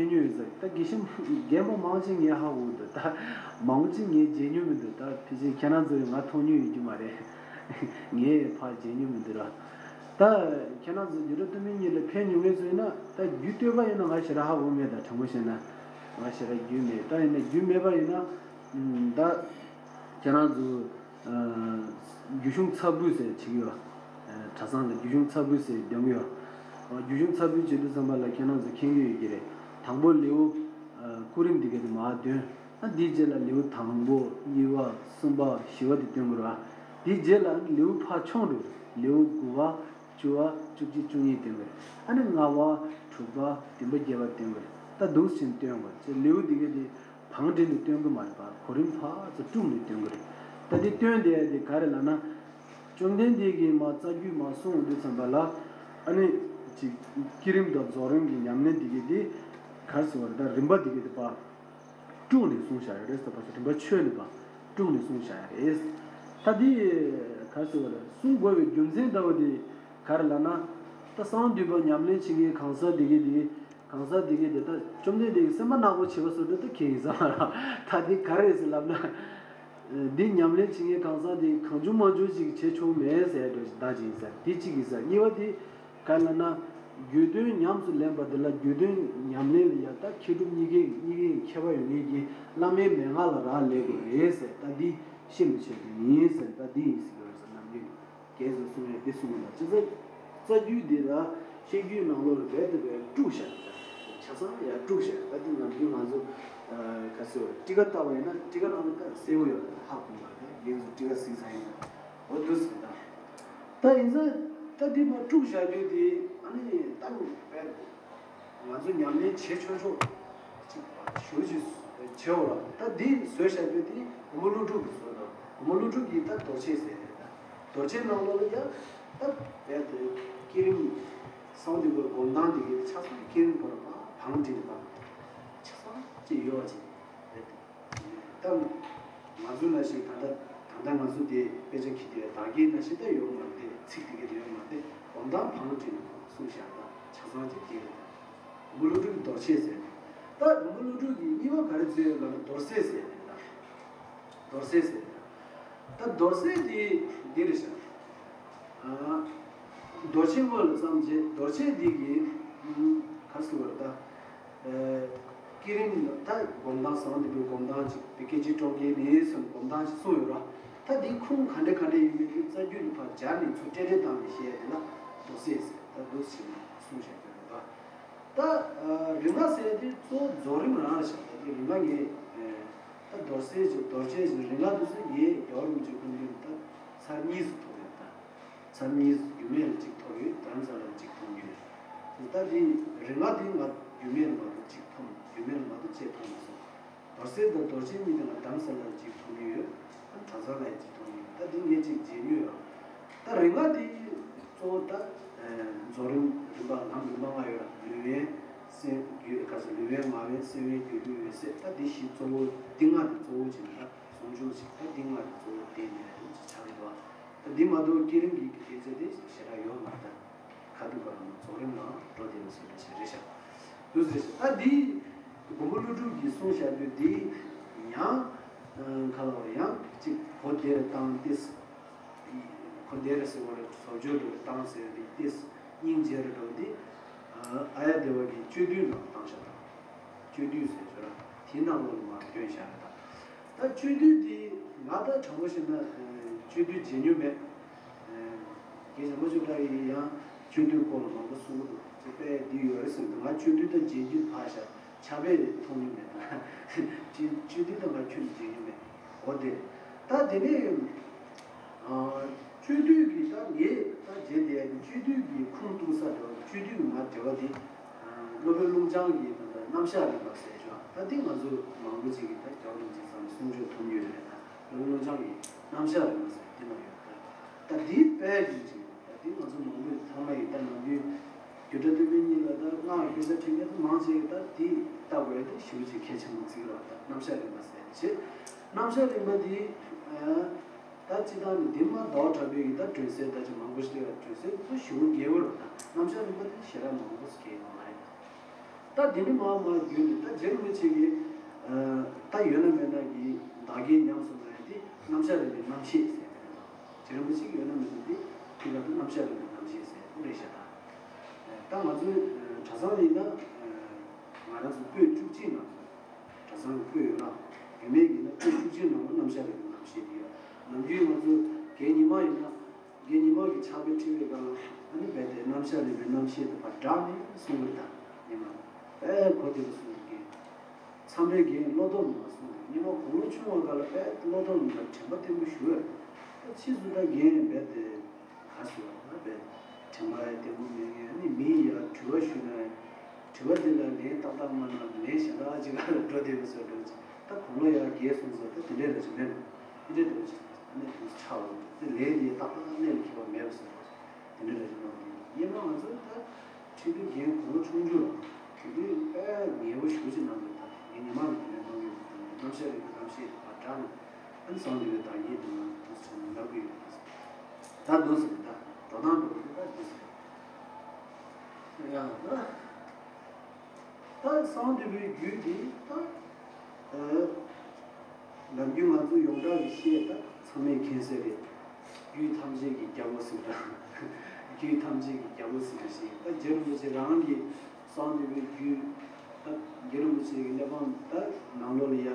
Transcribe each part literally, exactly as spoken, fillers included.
མྱོང་ཡོད་ཟེར། ད་དགེ་བཤེས་རྒན་པོ་མང་ཆེ་ངས་ཧ་གོ་འདུག་ད་མང་ཆེ་ངས་མཇལ་མྱོང་མི་འདུག་ད་ཕལ་ཆེར་ཁྱེད་རང་ཚོ་ཡང་ང་མཐོང་མྱོང་ཡོད་ཀྱི་མ་རེད། ངས་ཕར་མཇལ་མྱོང་མི་འདུག་ར། ད་ཁྱེད་རང་ཚོ་རྒྱུད་གྲྭ་སྟོད་སྨད་གཉིས་ལ་ཕེབས་མྱོང་མཁན་ཚོ་ཡིན་ན། ད་རྒྱུད་སྟོད་པ་ཡིན་ན་ང་ཞེ་དྲག་ཧ་གོ་མེད། ད་དྲང་པོ་བཤད་ན་ང་ཞེ་དྲག་རྒྱུས་མེད། ད་ཡིན་ན་རྒྱུས་མེད་པ་ཡིན་ན། ད་ཁྱེད་རང་ཚོ་རྒྱུད་གཞུང་ཚ་འབུད་ཟེར་བྱེད་ཀྱི་ཡོད། གྲྭ་ཚང་ལ་རྒྱུད་གཞུང་ཚ་འབུད་ཟེར་སྡོད་ཀྱི་ཡོད། རྒྱུད་གཞུང་ཚ་འབུད་བྱེད་དུས་ཙམ་པ་ལ་ཁྱེད་རང་ཚོ་མཁྱེན་གྱི་ཡོད་ཀྱི་རེད། དང་པོ་ལེའུ་སྐུ་རིམ་འདི་ག་དེ་མར་འདོན། ཨ་འདིའི་རྗེས་ལ་ལེའུ་དང་པོ་གཉིས་པ་གསུམ་པ་བཞི་པ་དེ་འདོན་དགོས་རེད་བ། དེའི་རྗེས་ལ་ལེའུ་ཕར་མཆོང་འགྲོ། ལེའུ་དགུ་པ་བཅུ་པ་བཅུ་གཅིག་བཅུ་གཉིས་འདོན་དགོས་རེད། ཨ་ནི་ལྔ་པ་དྲུག་པ་བདུན་པ་བརྒྱད་པ་འདོན་དགོས་རེད། ད་འདུག་སེ་བྱས་འདོན་དགོས་རེད། ལེའུ་འདི་ག་དེ་བང་སྒྲིག་ནས་སྟོན་གི་མ་རེད་པ། གོ་རིམ་ཕར་ཚུར་དཀྲུགས་ནས་སྟོན་གི་རེད། ད་འདི་སྟོན་བསྡད་ཡ་དེ་ག་རེ་ལབ་ན། བཅོམ་ལྡན་འདས་ཀྱིས་མར་རྩ་རྒྱུད་མར་གསུང་འོང་དུས་ཙམ་པ་ལ། ཨ་ནི་ཅིག་བསྐྱེད་རིམ་དང་རྫོགས་རིམ་གྱི་ཉམས་ལེན་འདི་ག་དེ་ག་རེ་ཟེར་བ་རེད། ད་རིམ་པ་འདི་ག་དེ་ཕར་དཀྲུགས་ནས་གསུངས་བཞག་ཡོད་རེད་ཟེར་བ། རིམ་པ་ཆོད་ནས་ཕར་དཀྲུགས་ནས་གསུངས་བཞག་ཡོད་རེད། ད་འདི་ག་རེ་ཟེར་བ་རེད། གསུང་དགོས་པའི་རྒྱུ་མཚན་ལྟ་བུ་དེ་ག་རེ་ལབ་ན། ད་གསང་འདུས་པ་ཉམས་ལེན་བྱེད་མཁན་གང་ཟག་འདི་ག་དེ། གང་ཟག་འདི་ག་དེ་ད་བཅོམ་ལྡན་འདས་ཀྱི་སེམས་པ་ནག་པོ་བྱེད་པ་བཟོ་འདྲ་ད་ཁྱེད་ཡིན་ས་མ་རེད། ད་འདི་ག་རེ་རེད་ཟེར་ལབ་ན། འདི་ཉམས་ལེན་བྱེད་མཁན་གང་ཟག་འདི་གང་བྱུང་མང་བྱུང་ཞིག་བྱེད་ཆོག་མེད་ཟེར་འདྲ་ཞིག་ད་ཅིག་ཡིན་ས་འདི་གཅིག་ཡིན་ས། གཉིས་པ་དེ་ག་ལབ་ན། རྒྱུད་དོན་ཉམས་སུ་ལེན་པ་འདི་ལ་རྒྱུད་དོན་ཉམས་ལེན་ལ་ཡང་ད་མཁས་གྲུབ་གཉིས་ཀའི་གཉིས་ཀའི་ཁྱད་པར་ཡོད་མཁན་གྱི་བླ་མའི་མན་ངག་ལ་རག་ལས་དགོས་རེད་ཟེར། ད་འདི་ཤེས་མི་ཆོག་གི་ཡིན་ཟེར། ད་འདི་ཡིན་ཟེར་གི་རེད་ཟེར། ནམ་རྒྱུན་རྒན་ཚོས་གསུང་ཡ་འདི་གསུང་གི་འདུག་སྤྱི་ཚོགས་རྩ་རྒྱུད་འདི་ལ་བཤད་རྒྱུད་ནང་ལོགས་ལ་རྦད་དེ་རྦད་དཀྲུགས་བཞག་ཡོད། ཆ་ཚང་ཡ་དཀྲུགས་བཞག་ཡོད། ད་འདི་ནམ་རྒྱུན་ང་ཚོ་ག་ཟེར་བ་ཊི་ཀ་བཏགས་པ་ཡིན་ན་ཊི་ཀ་ནང་ལ་ད་གསལ་པོ་ཡོད། ད་ཧ་གོ་མ་རེད། རྒན་ཚོས་ཊི་ཀ་གཟིགས་ཚར་ཡིན་ན། འོ་འདུག་ཟེར། ད་ད་ཡིན་ཙང་ད་འདི་མར་དཀྲུགས་བཞག་རྒྱུ་དེ་ཨ་ནི་ད་རྦད་ང་ཚོ་ཉམས་ལེན་བྱེད་ཆོག་ཆོག་ཅིག་ཞུ་ཅིག་བྱེད་འོ་ལ། ད་འདི་བཟོས་བཞག་རྒྱུ་དེ་མགོན་པོ་ཀླུ་སྒྲུབ་ཀྱིས་བཟོས་དང་། མགོན་པོ་ཀླུ་སྒྲུབ་ཀྱིས་ད་རྡོ་རྗེ་ཟེར་ཏེ། ད་རྡོ་རྗེ་ནང་ལོགས་ལ་ཡང་ད་རྦད་དེ་བསྐྱེད་རིམ་གསང་འདུས་པའི་སྒོམ་སྟངས་དེ་གའི་ཆ་ཚང་བསྐྱེད་རིམ་པར་བང་བསྒྲིགས་པ་ཆ་ཚང་ཅིག་ཡོད་པ་ཅིག་རེད། ད་ང་ཚོ་ནང་བཞིན་ད་ལྟ་ད་ལྟ་ང་ཚོ་དེ་དཔེ་ཆ་འཁྱེར་དུས་བདག་བསྐྱེད་ནང་བཞིན་ད་ཡོད་མ་རེད། ཚིག་དེ་ག་དེ་ཡོད་མ་རེད། སྒོམ་སྟངས་བང་བསྒྲིགས་ནས་གསུངས་བཞག་ད་ཆ་ཚང་ཅིག་དེ་རེད། ད་མགོན་པོ་ཀླུ་སྒྲུབ་རྡོ་རྗེ་ཟེར་ནས། ད་མགོན་པོ་ཀླུ་སྒྲུབ་ཀྱིས་གཉིས་པ་ག་རེ་བཟོས་ཡོད་ལབ་ན་རྡོར་སེམས་ཟེར་ནས། ད་རྡོར་སེམས་ཟེར་ནས། ད་རྡོར་སེམས་དེ་འདི་རེད་ཤག་ཨ། རྡོ་རྗེ་སྔོན་ལ་བརྩམས་རྗེས་རྡོ་རྗེ་འདི་གི་ཨ། ག་རེ་ཟེར་བ་རེད་ད། ཨ། བསྐྱེད་རིམ་ལ་ད་སྒོམ་སྟངས་བཟང་དེ་འདྲའི་སྒོམ་སྟངས་ཅིག་དེ་སྐད་ཅིག་གྲོང་ཁྱེར་ནས་སོང་སྒོམ་སྟངས་ཅིག་གསུངས་ཡོད་ར། ད་འདི་ཁུངས་ག་འདྲ་ག་འདྲ་ཡིན་མིན་དེ་རྩ་རྒྱུད་ལ་ཕར་སྦྱར་ནས་ཚུར་འགྲེལ་བཤད་བཏང་ནས་བཤད་ཡ་དེ་ལ་རྡོར་སེམས་ཟེར། ད་འདུག་སེ་བྱས་ནས་གསུངས་བཞག་གི་རེད་ད། ད་རིག་སྔགས་ཟེར་དེ་གཙོ་བོ་རྫོགས་རིམ་རང་རེད་ཤག་ད་དེ་རིག་སྔགས་ངས་ད་རྡོར་སེམས་ཀྱི་རྡོ་རྗེ་ཀྱི་རིག་སྔགས་དེ་ཚོ་ངས་རྒྱལ་བ་རིན་པོ་ཆེ་སྐུ་མདུན་ད་ཚར་གཉིས་སུ་ཐོབ་ཡོད་ད། ཚར་གཉིས་སུ་རྒྱུད་སྨད་ལ་གཅིག་ཐོབ་ཡོད། རྡ་རམ་ས་ལ་ལ་གཅིག་ཐོབ་ཡོད། ད་དེ་རིག་སྔགས་དེ་ང་རྒྱུད་སྨད་ལ་མ་གཏོགས་གཅིག་ཐོབ་རྒྱུད་སྨད་ལ་མ་གཏོགས་གཅིག་ཐོབ་མ་སོང་། རྡོར་སེམས་དང་རྡོ་རྗེ་གཉིས་དེ་ང་རྡ་རམ་ས་ལ་ལ་གཅིག་ཐོབ་ཡོད། ད་གྲྭ་ཚང་ལ་ཡང་གཅིག་ཐོབ་ཡོད། ད་དེ་ངས་གཅིག་མཇལ་མྱོང་ཡོད། ད་རིག་སྔགས་དེ་གཙོ་བོ་ད་རྫོགས་རིམ་རིམ་པ་ལམ་རིམ་པ་ལྔ་ཡོད་ལ། ལུས་དབེན་སེམས་རྒྱུད་ག་ས་ལུས་དབེན་ངག་དབེན་སེམས་དབེན་རྒྱུད་ལུས་འོད་གསལ། ད་དེ་བཞི་གཙོ་བོ་དེ་ལྔ་དེ་གཙོ་བོ་བྱས་ནས་ད་ཟུང་འཇུག་ཅིག་ད་དེ་ལྔ་དེ་གཙོ་བོ་བསྟན་ནས་ཅིག་ཆགས་ཀྱི་འདུག་ད་དེ་མ་གཏོགས་བསྐྱེད་རིམ་གྱི་སྐད་ཆ་དེ་ཞེ་དྲག་ཡོད་མ་རེད། ད་ཁ་ཐུག་ག་ལ་མ་རྫོགས་རིམ་ལ་འགྲོ་བསྡད་ན་ཟེར་བ་ཞིག་རེད་ཤག་འདུག་ཟེར་ཤག་ད་འདི་མགོན་པོ་ཀླུ་སྒྲུབ་ཀྱིས་གསུངས་བཞག་རྒྱུ་འདི་ཡང་ག་ལ་བ་ཡང་ཅིག་གོ་བདེ་རུ་བཏང་སྟེ། གོ་བདེ་རུ་ཟེར་བ་རེད། བཟོ་བཅོས་རུ་བཏང་ཟེར་བ་འདི་སྟེ། སྙིང་རྗེ་རུ་འགྲོ་འདི་ཨཱརྱ་དེ་བ་གི་སྤྱོད་བསྡུས་ནང་བཏང་བཞག་དང་། སྤྱོད་བསྡུས་ཟེར་བྱོས་ར་དེ་ནང་ལོགས་ལ་མར་བཏོན་བཞག་རེད་ད། ད་སྤྱོད་བསྡུས་འདི་ང་ད་དྲང་པོ་བཤད་ན་སྤྱོད་བསྡུས་མཇལ་མྱོང་མེད། རྒན་བྱམས་པ་ཆོས་གྲགས་ཡིན་ཡང་སྤྱོད་བསྡུས་སྐོར་ལ་མང་པོ་གསུང་གི་འདུག་ཅེས་དཔེ་འདི་ཡོད་རེད་ཟེར་འདུག་ང་སྤྱོད་བསྡུས་དང་མཇལ་རྒྱུ་ཕར་བཞག་ཕྱག་དཔེ་མཐོང་མྱོང་མེད་ད། སྤྱོད་བསྡུས་དང་ང་ཁྱོན་ནས་མཇལ་མྱོང་མེད། འོ་དེ། ད་དེ་ནས་སྤྱོད་བསྡུས་ཀྱི་ད་ངས་ད་མཇལ་བསྡད་ཡ་གི་སྤྱོད་བསྡུས་ཀྱི་ཁུངས་གཏུགས་ས་འདྲ་བ་སྤྱོད་བསྡུས་ཀྱི་ང་འབྲེལ་བ་དེ། སློབ་དཔོན་ཀློང་རྒྱལ་གྱི་ད་ལྟ་རྣམ་གཞག་རིམ་པ་ཟེར་ཅོག་ད་དེ་ང་ཚོ་མང་པོ་ཅིག་གིས་ད་རྒྱལ་བ་རིན་པོ་ཆེ་ཚང་མས་གསུང་ཆོས་ཐོབ་མྱོང་ཡོད་རེད། ད་སློབ་དཔོན་ཀློང་རྒྱལ་གྱི་རྣམ་གཞག་རིམ་པ་ཟེར་དེ་ན་ཡོད་རེད། ད་དེའི་དཔེ་ཡིན་ཅིག་ད་དེ་ང་ཚོ་མང་པོས་ཚང་མ་ཡིས་ད་ནམ་རྒྱུན་རྒྱུད་གྲྭ་སྟོད་སྨད་གཉིས་ལ་ད་སྔགས་སྐད་ཆ་དྲི་མཁན་ད་མང་ཆེ་གིས་ད་དེ་ལྟ་དགོས་ཡ་ད་ཞེ་པོ་ཅིག་གལ་ཆེན་པོ་བརྩི་གི་རེད། ད་རྣམ་གཞག་རིམ་པ་ཟེར་ཅེས་རྣམ་གཞག་རིམ་པ་དེ། ད་སྤྱིར་བཏང་ནི་འདི་མ་ཟླ་བ་གྲགས་པའི་གི་ད་སྒྲོན་གསལ་ད་ཅིག་མང་པོ་ཞིག་ལ་སྒྲོན་གསལ་ཚོ་ཞེ་པོ་རྒྱས་པོ་རེད། ད་རྣམ་གཞག་རིམ་པ་དེ་ཞེ་དྲག་མང་པོ་ཞིག་གི་མ་རེད། ད་འདི་ནི་མར་མར་བརྒྱུད་ནས་ད་རྗེ་རིན་པོ་ཆེ་གིས་ཨ་ད་ཡོད་ན་མེད་ན་གི་བདག་བསྐྱེད་ཉམས་སུ་བླང་ཡ་དེ་རྣམ་གཞག་རིག་པའི་རྣམ་ཤེས་ཟེར་ཡ་རེད། རྗེ་རིན་པོ་ཆེ་གིས་ཡོད་ན་མེད་ན་དེ་དེ་ག་དེ་རྣམ་གཞག་རིག་པའི་རྣམ་ཤེས་ཟེར་དེ་རེད་ཤག་ད་ད་ང་ཚོའི་གྲྭ་ཚང་ཡིན་ན་ང་རང་ཚོ་པོད་བཅུ་གཅིག་ནང་ཚོ། གྲྭ་ཚང་གི་པོད་ཡོད་ལ། བུད་མེད་ཀྱི་ན་པོད་བཅུ་གཅིག་ནང་ལ་རྣམ་གཞག་རིག་པའི་རྣམ་ཤེས་དེ་ཡོད། ནམ་རྒྱུན་ང་ཚོ་རྒན་ཉི་མ་ཡིན་ན། རྒན་ཉི་མ་གི་ཕྱག་དཔེ་ཁྲིད་པའི་སྒང་ལ་ཨ་ནི་རྦད་དེ་རྣམ་གཞག་རིག་པའི་རྣམ་ཤེས་དེ་ཕར་བསྒྲགས་ནས་གསུང་གི་རེད་ད། ཉི་མ་དཔེ་གོ་བདེ་པོ་གསུང་གི། མཚམས་རེ་རྒན་བློ་སྟོབས་ནུས་པ་གསུང་གི། ཉི་མ་དགུང་ལོ་ཆུང་བ་སྒང་ལ་དཔེ་བློ་སྟོབས་ནུས་པ་དྲན་པ་བརྟན་པོ་ཞུ་ཡོད། ད་ཕྱིས་སུ་ད་རྒན་རྦད་དེ། ག་ཟེར་བ་ལ་བས། དྲན་པ་ཡང་བདེ་མོ་མེད་མཁན་ནི་མི་ཡིས་ཡང་དྲི་བ་ཞུས་ན། དྲི་བ་དེ་ལ་ལན་ཏག་ཏག་མ་གནང་ལན་གཞན་དག་ཅིག་ལ་འགྲོ་བསྡད་པ་བཟོ་འདྲ་ཅིག་ད་དགུང་ལོ་ཡང་རྒས་སོང་ཟེར་ད་དེ་འདྲས་ར་ཅིག་མེད་ནོ། དེ་འདྲས་འདྲ་ཅིག་ཨ་ནི་དུས་ཆགས་འོང་དེ་ལན་དེ་ཏག་ཏག་གནད་ལ་འཁེལ་བ་མེད་པ་བཟོ་འདྲ་ཅིག་དེ་འདྲས་ར་ཅིག་གནང་དེ་སྙན་མ་ང་ཚོ་ད་ཁྲིད་དུས་རྒན་དགུང་ལོ་ཆུང་ཆུང་ལ་དེ་དུས་དཔེ་ངལ་པོ་ཞེ་པོ་ཅིག་གནང་གི་ད་ངས་ཉི་མ་ལ་དེ་འདྲས་གནང་གི་ཡོད་ད་རྣམ་གཞག་རིག་པའི་རྣམ་ཤེས་དེ་ཕར་དྲངས་ནས། ཨ་ནི་གསང་འདུས་པའི་བདག་ཉིད་དེ་ལ་འདུག་སེ་བྱས་ནས་ལབ་ཀྱི་ཡོད་རེད། ད་འདུག་སེ་ད་འགྲོ་སྟངས་འགྲོ་གི་འདུག་ད་འདུག་སེ་ཡ་ད་ད་གསང་འདུས་པའི་རྒྱུད་འདི་ད་ཨ་ནམ་རྒྱུན་ང་ཚོ་ཡོངས་གྲགས་ཀྱི་བཤད་ད་ཚང་མས་མཁྱེན་གསལ་རེད། རྒྱུད་ཐམས་ཅད་ཀྱི་རྒྱལ་པོ་ཟེར་ད། རྒྱུད་ཐམས་ཅད་ཀྱི་རྒྱལ་པོ་ཟེར་ད་ཞེས་ད་རྗེ་རིན་པོ་ཆེ་རང་གི་གསང་འདུས་པའི་རྒྱུད་ད་རྗེ་རིན་པོ་ཆེ་གི་གླེགས་བམ་ད་ནང་ལོགས་ལ་ཡ།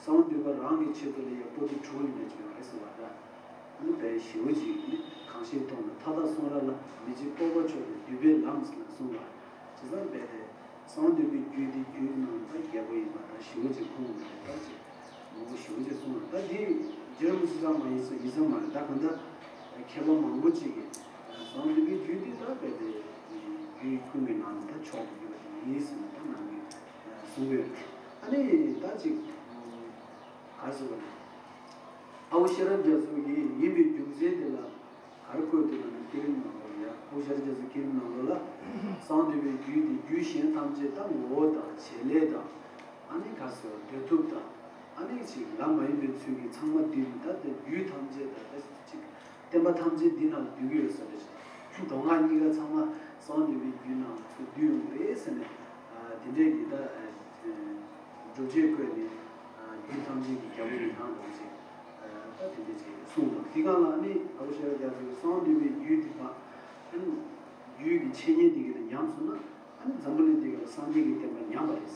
གསང་འདུས་པ་རང་གི་ཆེད་དུ་ལ་ཡང་པོ་ཏི་དྲུག་ཡིན་ན་བྱུང་བ་རེད་ཟེར་བ་འདྲ། ཨ་ནི་དཔེ་ཞེ་པོ་ཅིག་ནི་གང་ཞིག་མཐོང་ན་མཐའ་དག་གསུང་རབ་ལ། མི་འཇིགས་རྟོགས་པ་མཆོག་ཏུ་འདུས་པའི་ལམ་ཟེར་ན་གསུངས་པ། བྱས་ཙང་རྦད་དེ་གསང་འདུས་པའི་རྒྱུད་འདི་རྒྱུད་ནང་ད་རྒྱལ་པོ་ཡིན་པ་ད་ཞེ་པོ་ཅིག་ཁུངས་མེད་ད་ཅིག་མང་པོ་ཞེ་པོ་ཅིག་གསུངས་པ་ད་འདི་རྗེ་རིན་པོ་ཆེ་ཙམ་མ་ཡིན་ས་ཡིན་ས་མ་རེད། ད་གང་ལྟར་མཁས་པ་མང་པོ་ཅིག་གིས་གསང་འདུས་པའི་རྒྱུད་འདི་ད་རྦད་དེ་རྒྱུད་ཀུན་གྱི་ནང་ནས་ད་མཆོག་ཏུ་གྱུར་པ་དེ་ཡིན་ཟེར་ནས་ད་ནང་གི་གསུང་གི་ཡོད། ཨ་ནི་ད་ཅིག་ག་རེ་ཟེར་བ་རེད། ཨ་བོ་ཤེས་རབ་རྒྱ་མཚོ་ཡིས་ཡིན་པའི་རྒྱུ་མཚན་དེ་ལ་ག་རེ་བཀོད་འདུག་ལབ་ན། བསྐྱེད་རིམ་ནང་ལོགས་ལ་ཡ། ཨ་བོ་ཤེས་རབ་རྒྱ་མཚོའི་བསྐྱེད་རིམ་ནང་ལོགས་ལ་གསང་འདུས་པའི་རྒྱུད་དེ་རྒྱུད་གཞན་ཐམས་ཅད་ད་ངོ་བོ་དང་བྱེད་ལས་དང་། ཨ་ནི་ག་རེ་ཟེར་བ་སྡོད་ཐུབ་དང་། ཨ་ནི་ཅིག་ལམ་མ་ཡིན་པའི་ཚུལ་གྱིས་ཚང་མ་འདུས་ནས་ད་ལྟ་རྒྱུད་ཐམས་ཅད་ད་ལྟ་ཅིག་བསྟན་པ་ཐམས་ཅད་འདི་ནང་འདུས་ཀྱི་ཡོད་ས་རེད། མདོ་སྔགས་གཉིས་ཀ་ཚང་མ་གསང་འདུས་པའི་རྒྱུད་ནང་ཚུར་འདུས་ཡོང་གི་རེད་ཟེར་ནས་དེ་འདྲའི་གི་ད་སྒྲུབ་བྱེད་བཀོད་ནས་རྒྱུད་ཐམས་ཅད་ཀྱི་རྒྱལ་པོ་ཡིན་སྟངས་འདྲ་བོ་ཅིག་ད་དེ་འདྲ་ཅིག་གསུངས་འདུག་དེ་སྒང་ལ་ནི་ཨ་བོ་ཤེས་རབ་རྒྱ་མཚོས་གསང་འདུས་པའི་རྒྱུད་འདི་དག་རྒྱུད་ཀྱི་འཆད་ཉན་འདི་ག་ལ་ཉམས་སོང་ན། ཨ་ནི་འཛམ་བུ་གླིང་འདི་ག་ལ་སངས་རྒྱས་ཀྱི་བསྟན་པ་ཉམས་པ་རེད།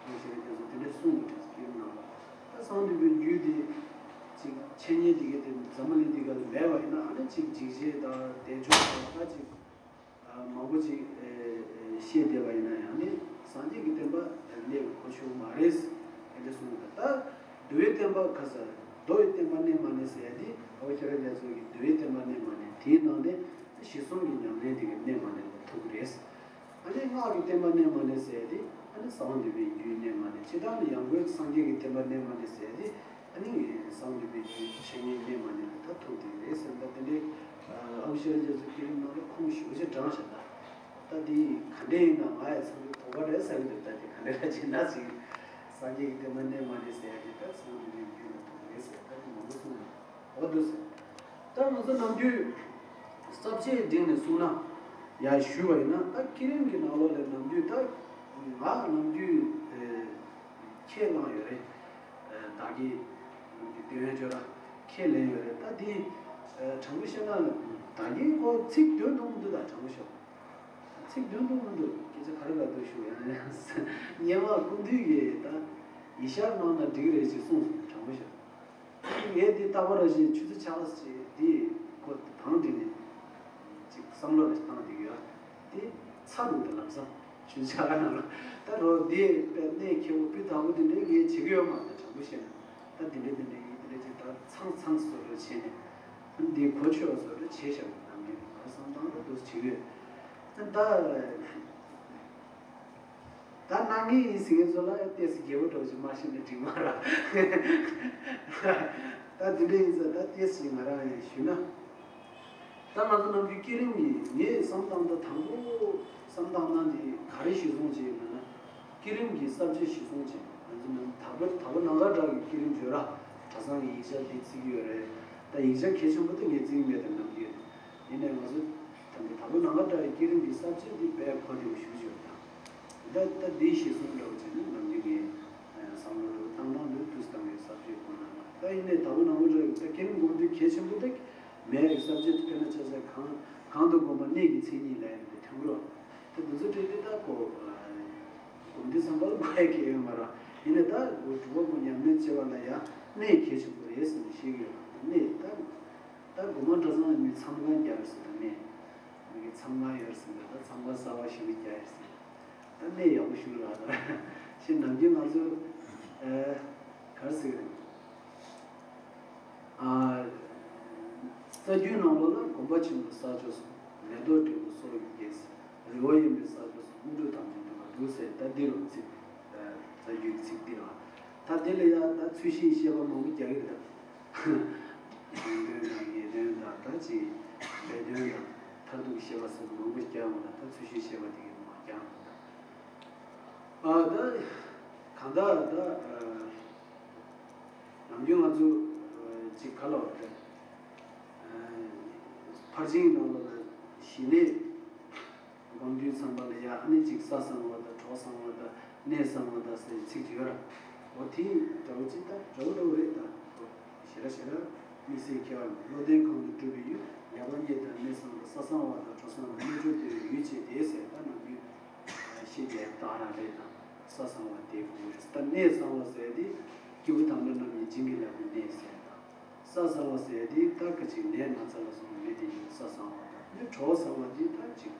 ཨ་ནི་ཤེས་རབ་རྒྱ་མཚོས་དེ་འདྲ་གསུངས་པ་རེད། བསྐྱེད་རིམ་ནང་ལ་ད་གསང་འདུས་པའི་རྒྱུད་དེ་ཅིག་འཆད་ཉན་འདི་ག་དེ་འཛམ་བུ་གླིང་འདི་ག་ལ་མེད་པ་ཡིན་ན། ཨ་ནི་ཅིག་འཇིགས་བྱེད་དང་བདེ་མཆོག་དང་ད་ཅིག་མང་པོ་ཅིག་བཤད་བསྡད་པ་ཡིན་ན་ཡང་ནི་སངས་རྒྱས་ཀྱི་བསྟན་པ་གནས་པའི་གོ་ཆོད་མ་རེད། དེ་འདྲ་གསུངས་པ་ད་འདུལ་བའི་བསྟན་པ་ག་ས་མདོ་ཡི་བསྟན་པ་གནས་མ་གནས་ཟེར་ཡ་དེ་ཨ་བོ་ཤེས་རབ་རྒྱ་མཚོ་གིས་འདུལ་བའི་བསྟན་པ་གནས་མ་གནས་དེའི་ནང་ནས་གཞི་གསུམ་གྱི་ཉམས་ལེན་དེ་ག་གནས་མ་གནས་ལ་ཐུག་གི་རེད། ཨ་ནི་སྔགས་ཀྱི་བསྟན་པ་གནས་མ་གནས་ཟེར་ཡ་དེ་ཨ་ནི་གསང་འདུས་པའི་རྒྱུད་གནས་མ་གནས། སྤྱིར་བཏང་ནི་ཡང་སྒོས་སངས་རྒྱས་ཀྱི་བསྟན་པ་གནས་མ་གནས་ཟེར་ཡ་དེ་ཨ་ནི་གསང་འདུས་པའི་རྒྱུད་འཆད་ཉན་གནས་མ་གནས་ལ་ད་ཐུག་དེ་རེད་ཟེར་ད་དེ་འདྲའི་ཨ་བོ་ཤེས་རབ་རྒྱ་མཚོའི་བསྐྱེད་རིམ་ནང་ལ་ཁུངས་ཞེ་པོ་ཅིག་དྲངས་བཞག་ད་ད་དེ་ག་འདྲ་ཡིན་ན་ང་ཡ་ཚང་གི་དོགས་པ་རེད་ཟེར་གི་འདུག་ད་དེ་ག་འདྲ་ར་བྱས་ན་ཅིག་སངས་རྒྱས་ཀྱི་བསྟན་པ་གནས་མ་གནས་ཟེར་ཡ་དེ་ད་གསང་འདུས་པའི་རྒྱུད་ལ་ཐུག་རེད་ཟེར་ད་དེ་མང་པོ་གསུངས་ཡོད། འོ་འདུག་ཟེར། ད་ང་ཚོ་ནམ་རྒྱུན་ས་བཅད་བསྒྲིགས་ནས་གསུངས་ན་ཡང་ཞུས་པ་ཡིན་ན། ད་བསྐྱེད་རིམ་གྱི་ནང་ལོགས་ལ་ནམ་རྒྱུན་ད་ང་ནམ་རྒྱུན་ཨེ་ཁས་བླངས་ཡོད་རེད། ཨེ་བདག་གིས་ནམ་རྒྱུན་འདོན་ཡོད་ཅོག་ར་ཁས་ལེན་ཡོད་རེད། ད་འདི་ཨེ་དྲང་པོ་བཤད་ན་བདག་གིས་ཁོ་ཚིག་འདོན་ཐུབ་མི་འདུག་ད་དྲང་པོ་བཤད་ན། ཚིག་འདོན་ཐུབ་མི་འདུག་སྐད་ཆ་ག་རེ་ག་རེ་ཞུ་ཡང་སྙན་ངག་ཀུན་འདུས་ཀྱི་ད་ཡིག་ཤར་གནང་ན་འགྲིག་རེད་ཅེས་གསུངས་སོང་། དྲང་པོ་བཤད་ན། ངས་འདི་རྟག་པར་ར་བཞིན་ཆུ་ཚོད་ཆ་ལ་ཞིག་འདི་ཁོ་དང་འདི་ནས་ཅིག་བསམ་བློ་ར་བཏང་བསྡད་ཡོད། འདི་ཚར་འདུག་ད་ལམ་སང་ཆུ་ཚོད་ཆ་ལ་ནང་ལ་ད་རོ་འདི་དཔེ་གནད་འཁེལ་བོ་སྤུས་དག་པོ་འདི་འདྲའི་ངས་བྱེད་ཀྱི་ཡོད་མ་རེད། དྲང་པོ་བཤད་ན་ད་འདི་འདྲ་འདི་འདྲ་ཡིན་འདི་འདྲ་ཅིག་ད་ཚང་ཚང་བཟོ་འདྲ་བྱས་ནས་འདི་གོ་ཆོད་བཟོ་འདྲ་བྱས་བཞག་ནམ་རྒྱུན་ང་བསམ་སྟངས་ལ་འདུག་བྱེད་ཀྱི་ཡོད། ད། ད་གནང་ངེས་ཡིན་ཟེར་མཁན་ཚོ་ལ་ཏོག་ཙམ་རྒྱལ་པོ་འདྲ་བོ་ཞིག་མ་བཤད་ན་འགྲིག་མ་རེད། ད་འདི་འདྲ་ཡིན་ཙང་ད་ཏོག་ཙམ་ང་རང་ཡང་ཞུས་ན། ད་ང་ཚོ་ནམ་རྒྱུན་བསྐྱེད་རིམ་ཡིན་ངས་བསམ་བཏང་ད་དང་པོ་བསམ་བཏང་ན་འདི་ག་རེ་གཞིར་བཟུང་བྱས་ཡོད་ན། བསྐྱེད་རིམ་གྱི་ས་བཅད་གཞིར་བཟུང་བྱས་ང་ཚོ་ནང་དྭགས་པོ་དྭགས་པོ་ནང་པ་འདྲ་གི་བསྐྱེད་རིམ་བརྗོད་ར་གྲྭ་ཚང་གི་ཡིག་ཆ་འདི་བརྩི་གི་ཡོད་རེད། ད་ཡིག་ཆ་གལ་ཆེན་པོ་དེ་ངས་བརྩི་གི་མེད་དམ་ནམ་རྒྱུན། ཡིན་ནའི་ང་ཚོ་ད་ལྟ་དྭགས་པོ་ནང་པ་འདྲ་བའི་བསྐྱེད་རིམ་གྱི་ས་བཅད་འདི་དཔེ་གོ་བདེ་བོ་ཞེ་པོ་ཅིག་ཡོད་ད། ད་ད་འདིའི་གཞི་བཟུང་འདྲ་བོ་བྱས་ན་ནམ་རྒྱུན་ངས་བསམ་བློ་འདྲ་བོ་བཏང་སྟངས་འདི་དུས་བཏང་བའི་གསར་བརྗེ་ཁོ་ན་ལ། ད་ཡིན་ནའི་ད་བུ་ནང་བུ་འདྲ་ཡོད། ད་ཁྱེད་རང་དགོངས་དོན་གལ་ཆེན་པོ་ད་མེད་རེད། གསར་བརྗེ་དེ་དཔེར་ན་ཆ་བཞག་གང་གང་དུ་དགོངས་པ་གནས་ཀྱི་མཚན་ཉིད་ལ་ཡང་དེ་ཐོན་གི་རོགས། ད་འདི་ཚོ་བྲིས་ཏེ་ད་གོ་དགོངས་དོན་བསམ་པ་ལ་གོ་ཡ་གལ་ཡོད་མ་རེད། ཡིན་ནའི་ད་གོ་གྲུབ་པ་པོ་ཉམས་ལེན་བྱེད་པ་ལ་ཡང་གནས་གལ་ཆེན་པོ་རེད་ཟེར་ནས་བཤད་ཀྱི་ཡོད་རེད། གནས་ད། ད་དགོན་པ་གྲྭ་ཚང་ལ་མི་མཚམས་ཁང་རྒྱག་ཡོད་ཟེར། ད་གནས་མི་གི་མཚམས་ཁང་ཡོད་ཟེར། ད་མཚམས་ཁང་གསར་པ་ཞིག་རྒྱག་ཡོད་ཟེར། ད་གནས་ཡག་པོ་ཞིག་རག་ད་ཞེས་ནམ་རྒྱུན་ང་ཚོ་ཨ་ག་རེ་ཟེར་གི་རེད། ཨ་རྩ་རྒྱུད་ནང་ལོགས་ལ་དགོན་པ་ཆེན་པོ་གསར་བྱུང་སོང་། མེ་ཏོག་སྤྲིན་པོ་སོགས་ཀྱི་རྒྱལ་སྲིད། རི་བོ་གཡས་མའི་གསར་བྱུང་སོང་། དངོས་གྲུབ་དམ་ཆོས་འདུས་པ་འདུག་ཟེར། ད་འདི་རུ་ཚིག་རྩ་རྒྱུད་ཀྱི་ཚིག་འདི་རང་། ད་དེ་ལ་ཡང་ད་ཚུལ་ཤིང་བཤད་པ་མང་པོ་རྒྱག་གི་རེད། ནང་དོན་དང་ངེས་དོན་དང་ད་ཅིག་སྦས་དོན་དང་མཐར་ཐུག་བཤད་པ་ཟེར་ན་མང་པོ་རྒྱག་འོང་ལ། ད་ཚུལ་ཤིང་བཤད་པ་དེ་གི་མང་རྒྱག་འོང་ད། ཨ་ད་གང་ལྟར་ད་ནམ་རྒྱུན་ང་ཚོ་ཅིག་ག་ལ་བ་ད་ཕར་ཕྱིན་ནང་ལ་ཞི་གནས། སྒོམ་དུས་ཙམ་པ་ལ་ཡ་ཨ་ནི་ཅིག་ས་གསང་བ་དང་གྲོགས་གསང་བ་དང་གནས་གསང་བ་དང་ཟེར་ཚིག་ཅིག་ཡོད་ར། འོ་དེ་འདྲ་བོ་ཅིག་ད་འདྲ་བོ་འདྲ་བོ་རེད་ད། ཞེ་དྲག་ཞེ་དྲག་དམིགས་བསལ་ཁྱད་པར་མེད། བློ་ལྡན་གང་དུ་སྤྲུལ་པའི་ཡུལ། ལེགས་པར་རྙེད་དང་གནས་གསང་བ། ས་གསང་བ་དང་གྲོགས་གསང་བ། རྣལ་འབྱོར་དེ་ཡི་ཡུལ་བྱེད་དེ་ཟེར། ད་ནམ་རྒྱུན་ཤེས་རྒྱ་ཡག་ད་རང་རེད་ད། ས་གསང་བ་དེ་དགོས་རེད། ད་གནས་གསང་བ་ཟེར་དེ་སྐྱེས་བུ་དམ་པ་རྣམས་ཀྱི་བྱིན་གྱིས་བརླབས་པའི་གནས་ཟེར་ད། ས་གསང་བ་ཟེར་དེ་ད་ཁ་ཅིག་ནད་ན་ཚ་ལ་སོགས་པ་མེད་དེ་ཡིན་ས་གསང་བ་དང་། ནི་གྲོགས་གསང་བ་དེ་ད་ཅིག་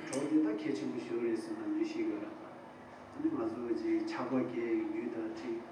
གྲོགས་དེ་ད་གལ་ཆེན་པོ་ཞིག་རེད་ཟེར་ན་འདི་ཤེས་དགོས་ར་ད། ཨ་ནི་ང་ཚོ་ཅིག་ཆགས་པ་སྐྱེ་ཡི་ཡུལ་དང་ཁྲིད་